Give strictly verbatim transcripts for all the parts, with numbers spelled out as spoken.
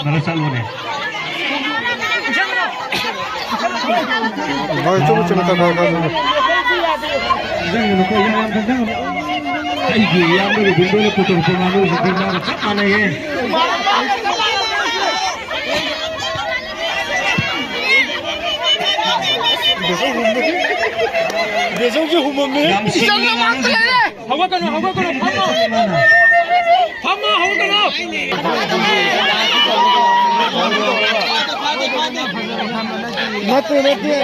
ꯅꯔ ꯆꯠꯂꯣꯅꯦ꯫ ꯍꯣꯏ, ꯆꯨꯝꯃꯤ, ꯆꯨꯝꯃꯤ, ꯈꯔ, ꯈꯔ, ꯈꯔ, ꯈꯔ꯫ ꯆꯪꯒꯅꯨꯀꯣ, ꯌꯥꯝ, ꯌꯥꯝ ꯆꯪꯒꯅꯨ꯫ ꯑꯩꯒꯤ ꯏꯌꯥꯝꯕ ꯔꯣꯕꯤꯟꯗ꯭ꯔꯣꯅ ꯄꯨꯊꯣꯔꯛꯄ ꯉꯥꯅꯨꯁꯤꯗꯤ ꯃꯥꯒ ꯆꯞ ꯃꯥꯟꯅꯩꯌꯦ꯫ ꯕꯦꯖꯧꯁꯨ ꯍꯨꯝꯃꯝꯃꯦ꯫ ꯌꯥꯝ ꯁꯤꯡꯉꯤ ꯉꯥꯅꯨꯁꯤꯡꯁꯦ꯫ ꯍꯧꯒꯠꯀꯅꯨ, ꯍꯧꯒꯠꯀꯅꯨ, ꯐꯝꯃꯣ꯫ ꯐꯝꯃꯣ, ꯍꯧꯒꯠꯀꯅꯨ꯫ ꯅꯠꯇꯦ, ꯅꯠꯇꯦ꯫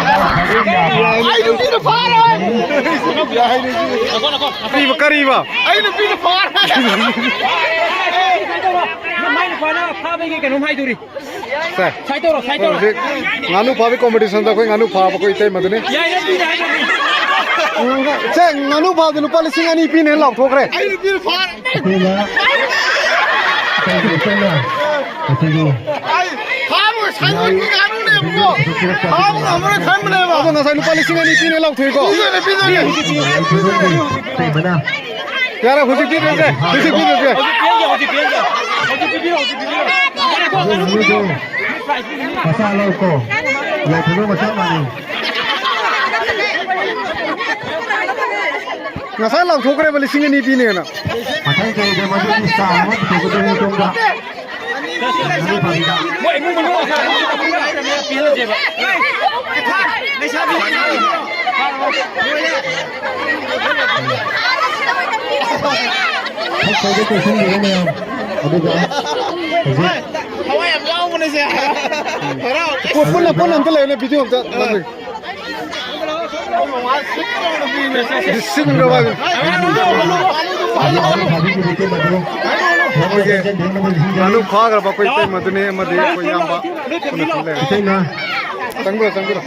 ꯑꯩ ꯅꯨꯄꯤꯅ ꯐꯥꯔꯣꯏ꯫ ꯀꯔꯤꯕ, ꯀꯔꯤꯕ? ꯑꯩ ꯅꯨꯄꯤꯅ ꯐꯥꯔꯣꯏ꯫ ꯃꯥꯏ ꯅꯨꯄꯥꯅ ꯐꯥꯕꯒꯤ ꯀꯩꯅꯣꯝ ꯍꯥꯏꯗꯣꯔꯤ꯫ ꯁꯦ꯫ ꯁꯥꯏ ꯇꯧꯔꯣ, ꯁꯥꯏ ꯇꯧꯔꯣ꯫ ꯍꯧꯖꯤꯛ ꯉꯥꯅꯨ ꯐꯥꯕꯒꯤ ꯀꯣꯝꯄꯤꯇꯤꯁꯟꯗ ꯑꯩꯈꯣꯏ ꯉꯥꯅꯨ ꯐꯥꯕ ꯑꯩꯈꯣꯏ ꯏꯇꯩꯃꯗꯨꯅꯤ꯫ ꯌꯥꯏ, ꯌꯥꯏ, ꯌꯥꯏ, ꯌꯥꯏ꯫ ꯁꯦ, ꯉꯥꯅꯨ ꯐꯥꯕꯗ ꯂꯨꯄꯥ ꯂꯤꯁꯤꯡ ꯑꯅꯤ ꯄꯤꯅꯦꯅ ꯂꯥꯎꯊꯣꯛꯈ꯭ꯔꯦ꯫ ꯑꯩ ꯅꯨꯄꯤꯅ ꯐꯥꯔꯦ꯫ ꯑꯩꯈꯣꯏꯅ ꯀꯩꯒꯤ ꯏꯇꯩꯃ ꯑꯁꯤꯒꯤ ꯑꯩ ꯐꯥꯕ ꯁꯥꯏ ꯑꯣꯏꯕ ꯉꯥꯅꯨꯅꯦꯕꯀꯣ꯫ ꯐꯥꯕ ꯉꯝꯃꯔꯣꯏ ꯈꯟꯕꯅꯦꯕ꯫ ꯑꯗꯣ ꯉꯁꯥꯏ ꯂꯨꯄꯥ ꯂꯤꯁꯤꯡ ꯑꯅꯤ ꯄꯤꯅꯦ ꯂꯥꯎꯊꯣꯛꯏꯀꯣ꯫ ꯄꯤꯗꯣꯏꯅꯦ, ꯄꯤꯗꯣꯏꯅꯦ꯫ ꯏꯇꯩꯃꯅ ꯌꯥꯔꯦ, ꯍꯧꯖꯤꯛ ꯄꯤꯔꯁꯦ, ꯍꯧꯖꯤꯛ ꯄꯤꯔꯁꯦ꯫ ꯍꯧꯖꯤꯛ ꯄꯤꯔꯒꯦ, ꯍꯧꯖꯤꯛ ꯄꯤꯔꯒꯦ꯫ ꯍꯧꯖꯤꯛ ꯄꯤꯕꯤꯔꯣ, ꯍꯧꯖꯤꯛ ꯄꯤꯕꯤꯔꯣ꯫ ꯃꯆꯥ ꯂꯧꯀꯣ꯫ ꯂꯥꯎꯊꯣꯛꯄ ꯃꯆꯥ ꯃꯥꯟꯅꯩ꯫ ꯉꯁꯥꯏ ꯂꯥꯎꯊꯣꯛꯈ꯭ꯔꯦꯕ ꯂꯤꯁꯤꯡ ꯑꯅꯤ ꯄꯤꯅꯦꯅ꯫ ꯃꯊꯪ ꯆꯍꯤꯗ ꯃꯗꯨꯒꯤ ꯆꯥꯡ ꯑꯃ ꯄꯨꯊꯣꯛꯀꯗꯕꯅꯤ ꯁꯣꯝꯗ꯫ ꯃꯣꯏ ꯏꯃꯨꯡ ꯃꯅꯨꯡ ꯄꯤꯍꯜꯂꯁꯦꯕ꯫ ꯐꯛꯇꯒ ꯀꯣꯏꯁꯤꯟꯕꯤꯔꯣ ꯃꯌꯥꯝ꯫ ꯑꯗꯨꯒ ꯍꯧꯖꯤꯛ ꯊꯋꯥꯏ ꯌꯥꯝ ꯌꯥꯎꯕꯅꯦ ꯁꯦ꯫ ꯍꯔꯥꯎ꯫ ꯄꯣꯠ ꯄꯨꯟꯅ ꯄꯨꯟꯅ ꯑꯝꯇ ꯂꯩꯌꯨꯅꯦ, ꯚꯤꯗꯤꯑꯣ ꯑꯝꯇ ꯅꯝꯃꯤ꯫ ꯂꯤꯁꯤꯡ ꯂꯧꯔꯒ꯫ ꯑꯩꯈꯣꯏꯒꯤ ꯉꯥꯅꯨ ꯐꯥꯈ꯭ꯔꯕ ꯑꯩꯈꯣꯏ ꯏꯇꯩꯃꯗꯨꯅꯦ ꯑꯃꯗꯤ ꯑꯩꯈꯣꯏ ꯏꯌꯥꯝꯕ꯫ ꯏꯇꯩꯃ꯫ ꯆꯪꯕꯤꯔꯣ, ꯆꯪꯕꯤꯔꯣ꯫